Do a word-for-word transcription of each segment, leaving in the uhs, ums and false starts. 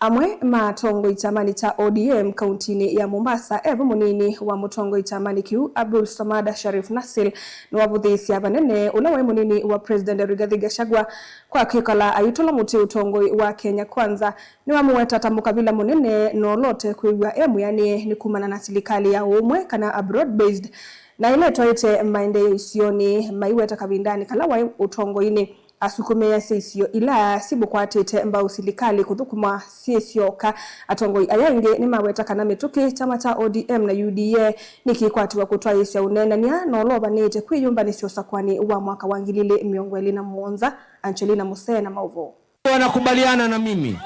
Amwe ma atongoi kyamanĩ kya O D M kauntinĩ ya Mombasa, e vo mũnini wa mũtongoi kyamanĩ kĩu, Abdul Samad Sharif Nassir, nĩwavũthĩĩsya vanene ũla waĩ mũnini wa President Rigathi Gachagua kwa kwĩkala ayĩtũla mũtĩ ũtongoi wa Kenya Kwanza. Nĩwamũweta ta mũkavila mũnene na ũla ũtekwĩw'a e mwĩanĩe nĩ kumana na silikalĩ ya ũũmwe, kana a broad based, na ĩla ĩtwaĩte maendeeo isionĩ. Maiweta kavindanĩ kala waĩ ũtongoinĩ, asukumĩĩasya isio ila simũkwatĩte mbau silikalĩ kũthũkũma syĩ syoka. Atongoi aya aingĩ nĩmaweta kana mĩtũkĩ kyama kya O D M na U D A nĩkĩkwatiwa kũtwaĩĩsya ũneenany'a na ũla ũvanĩĩte kwĩyũmbanĩsya ũsakũanĩ wa mwaka wa ngili ilĩ mĩongo ĩlĩ na mũonza. Angelina Musee na maũvoo. Wanakubaliana na mimi?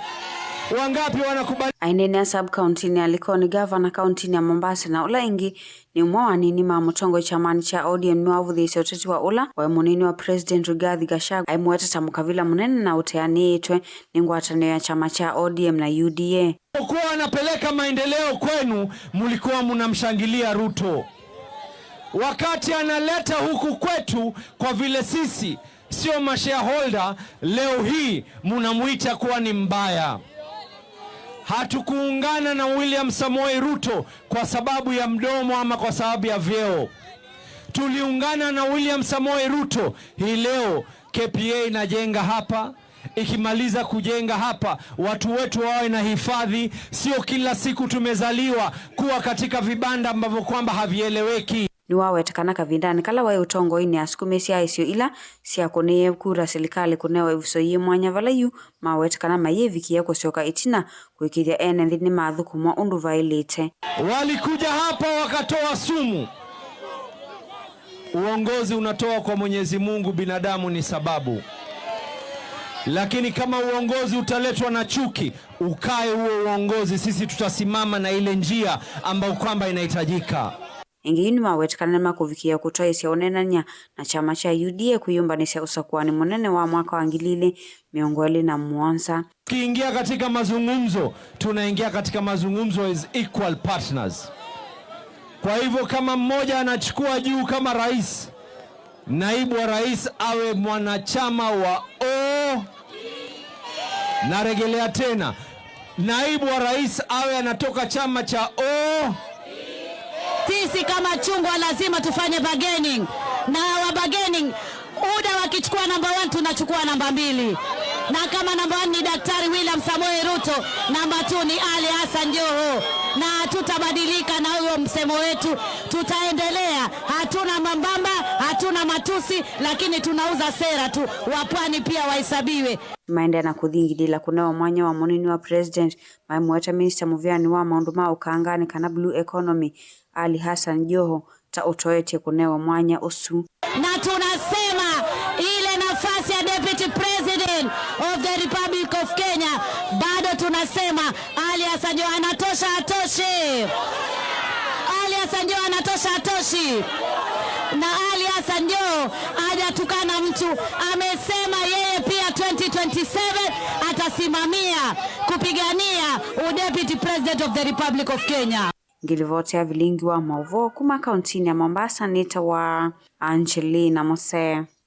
Wangapi wanakubali? Aineenea sub-county-inĩ ya Likoni, gavana kaunti-inĩ ya Mombasa, na ũla ĩngĩ nĩ ũmwe wa anini ma mũtongoi kyamanĩ kya O D M nĩwavũthĩĩsye ũteti wa ũla waĩ mũnini wa President Rigathi Gachagua, aimũweta ta mũkavila mũnene na ũteanĩĩtwe nĩ ngwatanĩo ya kyama kya O D M na U D A. Alipokuwa anapeleka maendeleo kwenu, mlikuwa mnamshangilia Ruto. Wakati analeta huku kwetu, kwa vile sisi sio mashareholder, leo hii munamuita kuwa ni mbaya. Hatukuungana na William Samoei Ruto kwa sababu ya mdomo ama kwa sababu ya vyeo. Tuliungana na William Samoei Ruto. Hii leo K P A inajenga hapa, ikimaliza kujenga hapa, watu wetu wawe na hifadhi, sio kila siku tumezaliwa kuwa katika vibanda ambavyo kwamba havieleweki. Nĩwaweta kana kavindanĩ kala waĩ ũtongoinĩ asukumĩĩsya isio ila syakũnĩie kura silikalĩ kũnewa ĩvuso yĩ mwanya, vala yu maweta kana mayĩvikĩe kũsyoka ĩtina kũĩkĩĩthya ene nthĩ nĩmathũkũmwa ũndũ vaĩlĩte. Walikuja hapa wakatoa sumu. Uongozi unatoa kwa Mwenyezi Mungu, binadamu ni sababu. Lakini kama uongozi utaletwa na chuki, ukae huo uongozi, sisi tutasimama na ile njia ambayo kwamba inahitajika. Ĩngĩ yu nĩmaweta kana nĩmakũvikĩĩa kũtwaĩĩsya ũneenany'a na kyama kya U D A kwĩyũmbanĩsya ũsakũanĩ mũnene wa mwaka wa ngili ilĩ mĩongo ĩlĩ na mũonza. Tukiingia katika mazungumzo, tunaingia katika mazungumzo as equal partners. Kwa hivyo, kama mmoja anachukua juu kama rais, naibu wa rais awe mwanachama wa O. Narejelea tena, naibu wa rais awe anatoka chama cha O. Sisi kama chungwa lazima tufanye bargaining. Na our bargaining, UDA wakichukua namba one, tunachukua namba mbili. Na kama namba one ni Daktari William Samoei Ruto, namba two ni Ali Hassan Joho. Na hatutabadilika na huyo msemo wetu. Tutaendelea. Hatuna mambamba, hatuna matusi, lakini tunauza sera tu. Wapwani pia wahesabiwe. Maendeea na kũthingithĩla kũnewa mwanya wa mũnini wa President, maimũweta minista mũvĩanĩ wa maũndũ ma ũkanganĩ kana blue economy, Ali Hassan Joho, ta ũtoetye kũnewa mwanya ũsu. Na tunasema ile nafasi ya Deputy President of the Republic of Kenya, bado tunasema Ali Hassan Joho anatosha, hatoshi? Ali Hassan Joho anatosha, hatoshi? Na Ali Hassan Joho hajatukana mtu, amesema yeye pia twenty twenty-seven atasimamia kupigania u Deputy President of the Republic of Kenya. Ngilivoti ya vilingi wa maũvoo kuma kauntinĩ ya Mombasa nĩtawa Angelina Mose.